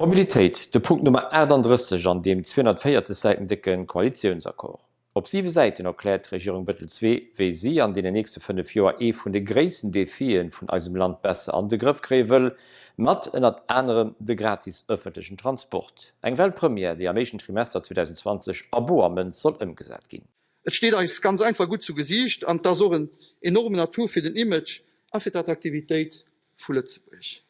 Mobilitéit, de Punkt Nummer 38 an deem 240 Säiten décke Koalitiounsaccord. Op siwe Säiten erkläert d'Regierung Bettel ii, wéi si an deenen nächste 5 Joer ee vun de gréissten Defie vun eisem Land besser an de Grëff kréie wëll, mat ënnert anerem de gratis ëffentlechen Transport. Eng Weltpremière, déi am éischten Trimester 2020 a boer Mënz soll ëmgesat ginn. Et steet eis ganz einfach gutt zu Gesiicht an et ass och en enormen Atout fir den Image a fir d'Attraktivitéit vu Lëtzebuerg.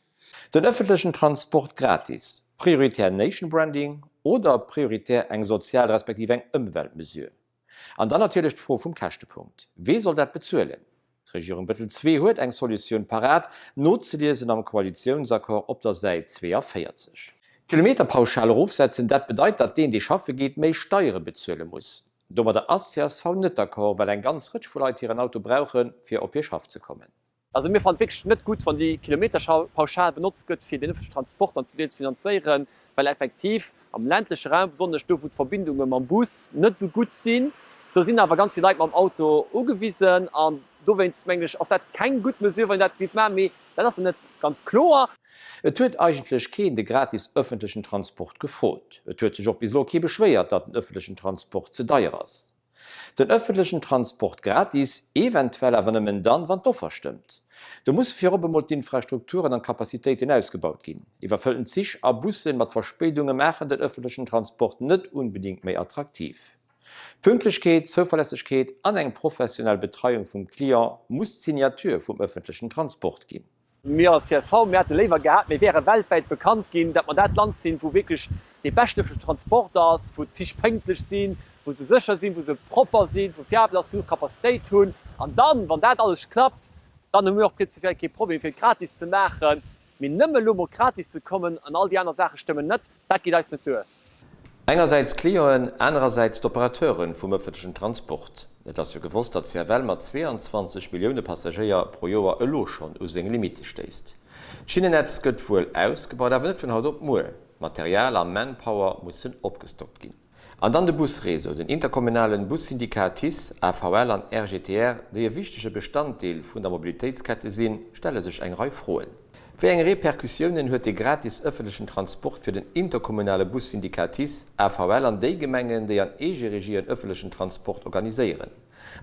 Den ëffentlechen Transport gratis, prioritär Nation Branding oder prioritär eng sozial respektiv eng Ëmweltmesure? An dann natierlech d'Fro vum Käschtepunkt, Wee soll dat bezuelen? D'Regierung Bettel ii huet eng Solutioun parat, nozeliesen am Koalitiounsaccord op der Säit 42. D'Kilometerpauschal erofsetzen, dat bedeit, datt deen, dee schaffe geet, méi Steiere bezuele muss. Domadder ass csv net d'accord, well eng ganz Rëtsch vu Leit hiren Auto brauchen, fir op hir Schaff ze kommen. Also mir fannen et wierklech net gutt, wann déi Kilometerpauschal benotzt gëtt, fir den ëffentlechen Transport dann zum Deel ze finanzéieren, well effektiv am ländleche Raum, besonnesch do wou d'Verbindunge mam Bus net esou gutt sinn, do sinn awer ganz vill Leit mam Auto ugewisen. An dowéinst mengen ech, ass dat keng gutt Mesure, wann een dat géif maachen. Mee dat ass net ganz kloer. Et huet eigentlech keen de gratis ëffentlechen Transport gefrot. Et huet sech och bis elo kee beschwéiert, datt den ëffentlechen Transport ze deier ass. Den ëffentlechen Transport gratis, eventuell awer nëmmen dann, wann d'Offer stëmmt. Do musse virop emol d'Infrastrukturen an d'Capacitéiten ausgebaut ginn. Iwwerfëllten Zich a Bussen mat Verspéidunge maachen den ëffentlechen Transport net unbedingt méi attraktiv. Pünktlechkeet, Zouverlässegkeet an eng professionell Betreiung vum Client muss d'Signature vum ëffentlechen Transport ginn. Mir als csv, mir hätte léiwer gehat, mir wäre weltwäit bekannt ginn, datt mer dat Land sinn, wou wierklech dee beschten ëffentlechen Transport ass, wou d'Zich pénktlech sinn, wou se sécher sinn, wou se propper sinn, wou fiabel ass, genuch Capacitéit hunn. An dann, wann dat alles klappt, dann hu mir och prinzipiell kee Problem, fir et gratis ze maachen. Mee nëmme elo mol gratis ze kommen an all déi aner Saache stëmmen net, dat geet eis net duer. Engersäits d'Clienten, anerersäits d'Operateure vum ëffentlechen Transport. Et ass jo gewosst, datt CFL mat 22 Millioune Passagéier pro Joer elo schonn u seng Limitte stéisst. D'Schinnennetz gëtt wuel ausgebaut, awer net vun haut op muer. Material a Manpower mussen opgestockt ginn. An dann de Busreseau, den interkommunalen Bussyndikat TICE, AVL an RGTR, déi e wichtege Bestanddeel vun der Mobilitéitskette sinn, stelle sech eng Rei Froen. Wéi eng Repercussiounen huet de gratis ëffentlechen Transport fir den interkommunale Bussyndikat TICE, AVL an déi Gemengen, déi an Eegeregie en ëffentlechen Transport organiséieren?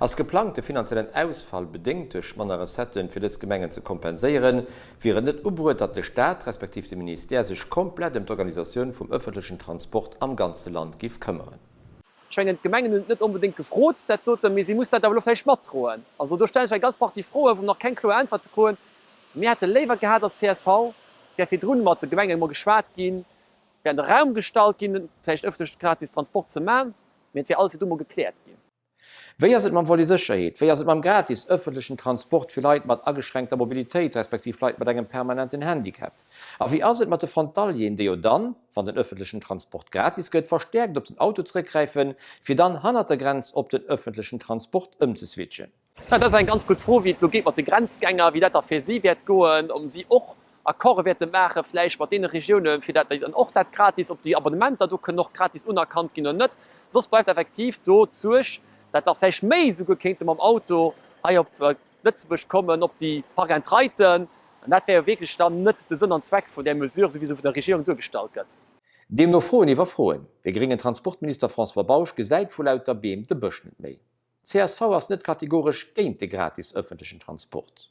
Ass geplangt, de finanziellen Ausfall, bedéngt duerch manner Recetten, fir dës Gemengen ze kompenséieren? Wier et net ubruet, datt de Staat, respektiv de Ministère sech komplett ëm d'Organisatioun vum ëffentlechen Transport am ganze Land géif këmmeren? Ech mengen, d'Gemengen hunn et net onbedéngt gefrot, dat doten, mee si mussen dat awer elo vläicht matdroen. Also do stellen ech eng ganz Partie Froen, wou mer nach keng kloer Äntwerte kruen. Mir hätte léiwer gehat als csv, wär virdrun mat de Gemengen emol geschwat ginn, wär an de Raum gestallt ginn, vläicht ëffentlech gratis Transport ze man, mee et wär alles virdru mol gekläert ginn. Wéi ass et mam Volet Sécherheet? Wéi ass et mam gratis ëffentlechen Transport fir Leit mat ageschränkter Mobilitéit, respektiv Leit mat engem permanenten Handicap? A wéi ass et mat de Frontalieren, déi jo dann, wann den ëffentlechen Transport gratis gëtt, verstäerkt op den Auto zeréckgräifen, fir dann hannert der Grenz op den ëffentlechen Transport ëmzeswitchen? Dat ass eng ganz gutt Fro, wéi et elo geet mat de Grenzgänger, wéi dat da fir si wäert goen, ob si och Accorde wäerte maache vläicht mat deene Regiounen, fir dat déi dann och dat gratis, ob déi Abonnementer do kënnen och gratis unerkannt ginn oder net. Soss bleift effektiv do d'Suerg, dat der vläicht méi esouguer kéinte mam Auto hei op Lëtzebuerg kommen, op déi Park-and-Riden. An dat wär jo wierklech dann net de Sënn an Zweck vun där Mesure, esou wéi se vun der Regierung duergestallt gëtt. Deemno Froen iwwer Froen. De gréngen Transportminister François Bausch gesäit vu lauter Beem de Bësch net méi. Csv ass net kategoresch géint de gratis ëffentlechen Transport.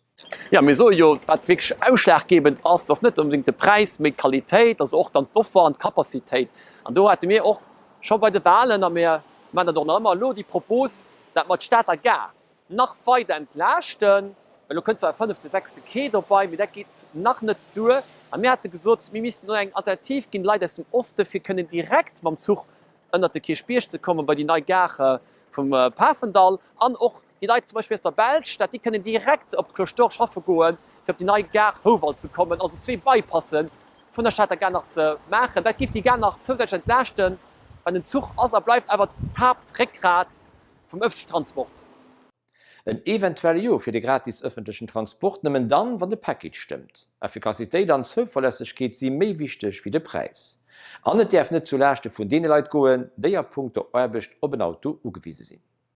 Jo, mir soe jo, wat wierklech ausschlaggebend ass, ass net onbedéngt de Präis, mee d'Qualitéit, also och dann d'Offer an d'Capacitéit. An do hate mir och scho bei de Wahlen, a mir maachen dat och nach ëmmer elo, déi Propos, dat mer d'Stater Gare nach weider entlaaschten, well elo kënnt zwar e fënnefte, sechste Quai dobei, mee dat geet nach net duer. A mir hate gesot, mir missten do eng Alternativ ginn, de Leit aus dem Oste fir kënnen direkt mam Zuch ënnert de Kierchbierg ze kommen, bei déi nei Gare vum Pafendall an och déi Leit zum Beispill aus der Belsch, dat déi kënnen direkt op d'Cloche d'Or schaffe goen, fir op déi nei Gare Houwald ze kommen, also zwee Bypasse vun der Stater Gare nach ze maachen. Dat géif déi Gare nach zousätzlech entlaaschten, well den Zuch ass a bleift awer d'Haaptréckgrat vum ëffentlechen Transport. En eventuelle Jo fir de gratis ëffentlechen Transport nëmmen dann, wann de Package stëmmt. Effikassitéit an Zouverlässegkeet si méi wichteg wéi de Präis. An et däerf net zu Laaschte vun deene Leit goen, déi a punkto Aarbecht op en Auto ugewise sinn.